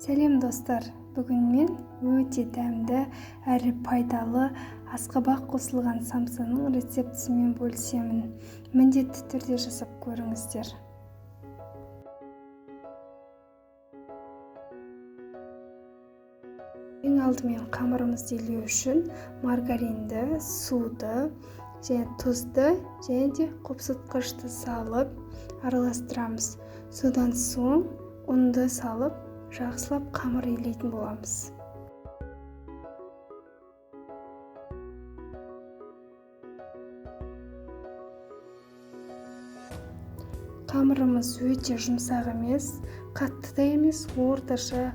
Сәлем достар, бүгін мен өте дәмді әрі пайдалы асқабақ қосылған самсаның рецептісімен бөлісемін. Міндетті түрде жасап көріңіздер. Ең алдымен қамырымызды илеу үшін маргаринді, суды және тұзды және де қопсытқышты салып араластырамыз. Содан соң ұнды салып жақсылап қамыр илейтін боламыз. Қамырымыз өте жұмсақ емес, қатты да емес, орташа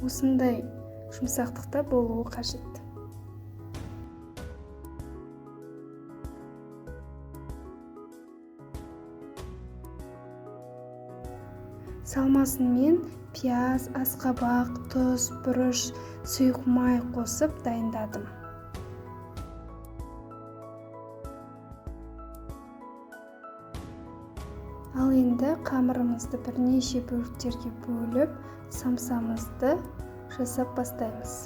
осындай жұмсақтықта болуы қажет. Салмасын мен пияз, асқабақ, тұз, бұрыш, сұйық май қосып дайындадым. Ал енді қамырымызды бірнеше бөліктерге бөліп, самсамызды жасап бастаймыз.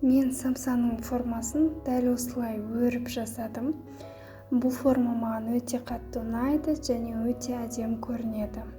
Мен самсаның формасын дәл осылай өріп жасадым. Бұл форма маған өте қатты ұнайды және өте әдемі көрінеді.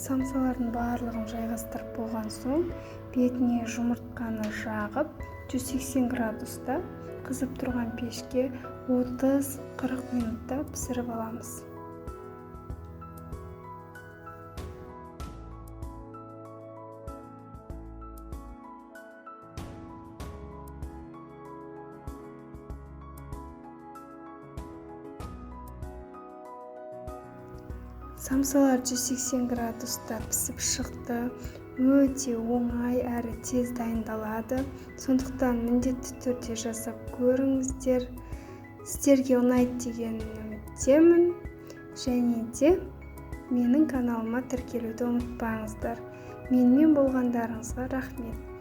Самсалардың барлығын жайғастырып болған соң, бетіне жұмыртқаны жағып, 180 градуста қызып тұрған пешке 30-40 минутта пісіріп аламыз. Самсалар 180 градуста пісіп шықты. Өте оңай әрі тез дайындалады. Сондықтан міндетті түрде жасап көріңіздер. Сіздерге ұнайды деген үміттемін. Және де менің каналыма тіркелуді ұмытпаңыздар. Менімен болғандарыңызға рахмет.